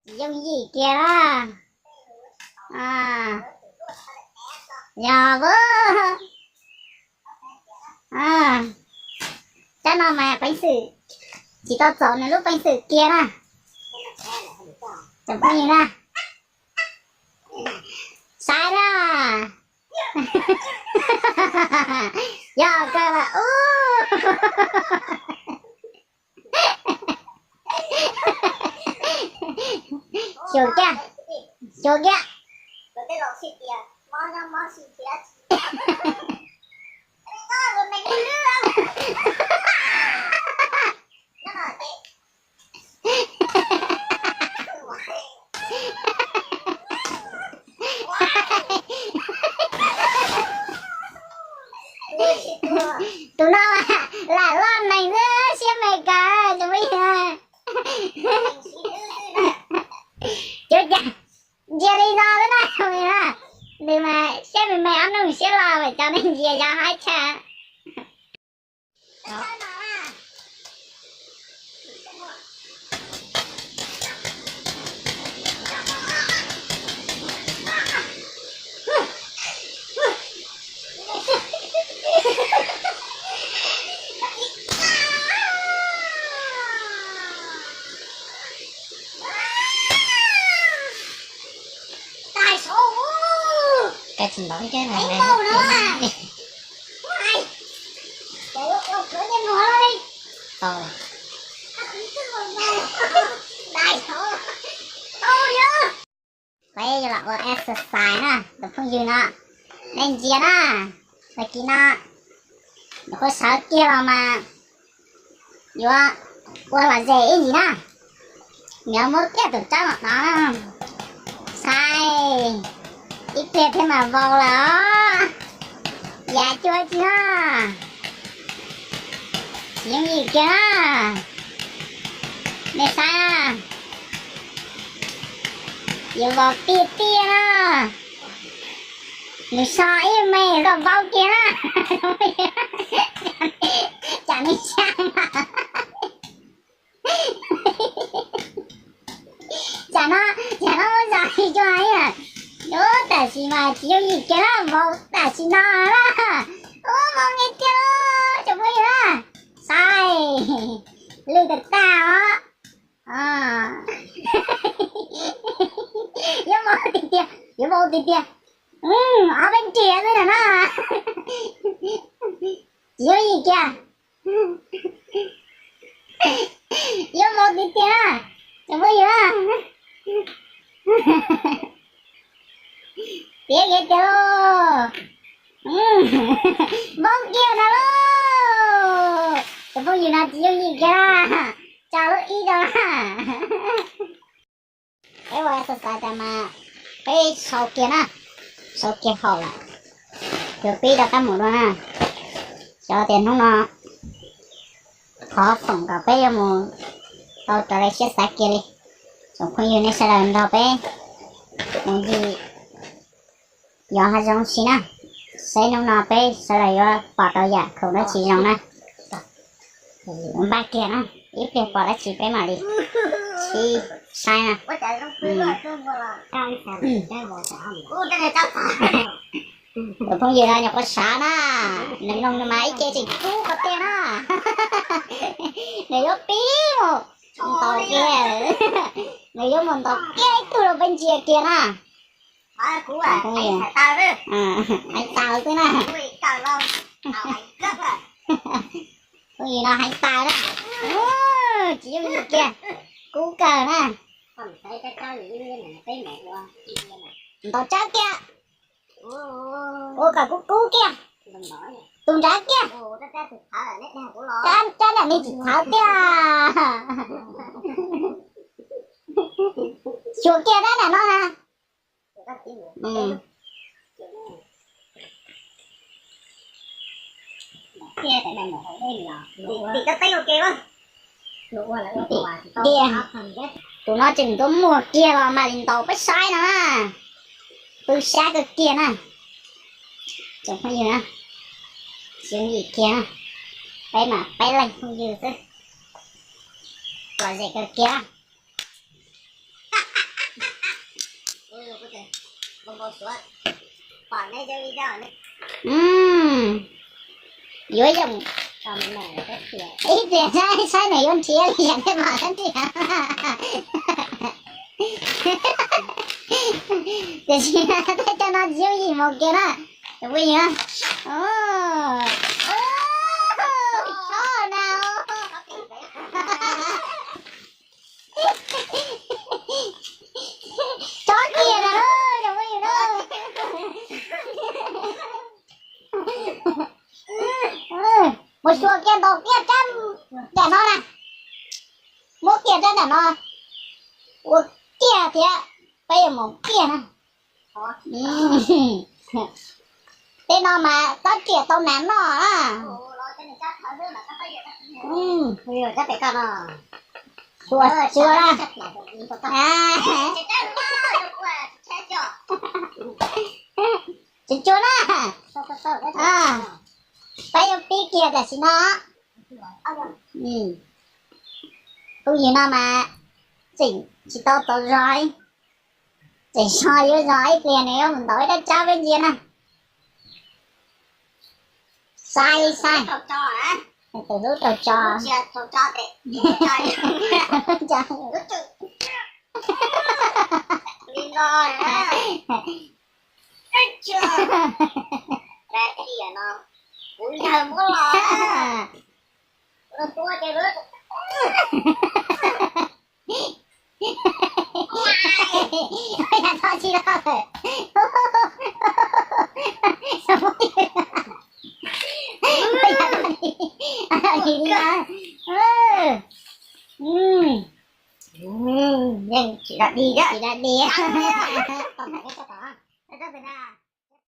Tsis yooj yim kiag na. Yog, tsab no mas peev xwm tsis tau txaus nws lub peev xwm kiag na. Tsoom phooj ywg na, saib na. Yog kawg lawm ub. Xyuas kiag, xyuas kiag. Tus no lam loj neeg xwb, siab me kawg tsoom phooj ywg. Cuab cas ntsia li no xwb na, nws mas siab me me ob nug siab loj, cov neeg ntsia cov haib tshaj. Peb yuav los ua exercise na, tus phooj ywg no, nej ntsia na, tag kis no nyuam qhuav sawv kiag los mas yuav ua lom zem ib ntsis na. Nws muab kiag tus tsawb no no, saib, ib pliag thiab mas vau lawm os. Yav cuab tsis na, tsis yooj yim kiag na. Nej saib, yuav vau tiag tiag na. Nws so ib me kom vau kiag na. Cas nws tshaj mas, cas no, cas no muab zais li cas ib yam. Ub, tam sim mas tsis yooj yim kiag na, vau tam sim no na. Ub, vau nqi tiag tsoom phooj ywg na. Saib, lwj tag tag os. Yuav vau tiag tiag, yuav vau tiag tiag. Ob peb nrias xwb na no. Tsis yooj yim kiag. Yuav vau tiag tiag na, tsoom phooj ywg. Tiag tiag tiag lauj. Vau kiag no lauj. Tsoom phooj ywg no tsis yooj yim kiag na. Tsa lub ib rau na. Peb ua exercise tas mas peb sau kiag na, sau kiag haum lawm, yuav pib rov qab mus dua na. Xyov tias hnub no qhov foom kom peb yuav mus tau raws li siab xav kiag li. Tsoom phooj ywg nej sawv daws nrog peb mus ncig yos hav zoov si na, seb hnub no peb sawv daws yuav pom tau yam khoom dab tsi zoo na. Npaj kiag na, ib pliag pom dab tsi peb mam li sib saib na. Tus phooj ywg no nyuam qhuav sav na, nws noog mas ib ce tseem kub qhov tiag na. Nws yuav pib mus ntaus kiag, nws yuav mus ntaus kiag ib tug rau peb ntsia kiag na. Heev tau xwb na. Phooj ywg no heev tau na. Tsis yooj yim kiag, kub kawg na. Ntaus tsawb kiag, ua kom kub kub kiag, tus nrad kiag. Tsab nram me tsis txhawv tiag. Xyuas kiag dab nram no na. Tim tiag, tus no tseem ntuav muag kiag los mam li ntaus peb saib no na. Pw sab kawg kiag na. Tsoom phooj ywg na, tsis yooj yim kiag na, peb mas peb leeg phooj ywg xwb, lom zem kawg kiag. Yuav yoog ib pliag saib, saib nws yuav nrhiav li cas thiaj pom sab ntiag. Tiam sis tej cov no tsis yooj yim mus kiag na. Phooj ywg, tsob na, tsob kiag na, cov phooj ywg na. Mus xyuas kiag ntaus kiag rab nram no na. Muab kiag rab nram no ua kiag thiab, peb yuav mus kiag na. Tej no mas txhob riam tau nas noj na. Xyuas, xyuas na. Tsis tsuag na. Peb yuav pib kiag tam sim no. Phooj ywg no mas tseem tsis tau tau zog, tseem so yuav zog ib pliag nws yuav mus ntaus ib rab tsab peb ntsia na. Saib, saib. Tus hlub tau tso. Yog tsis los lawm. Tsis los dig, tsis los dig.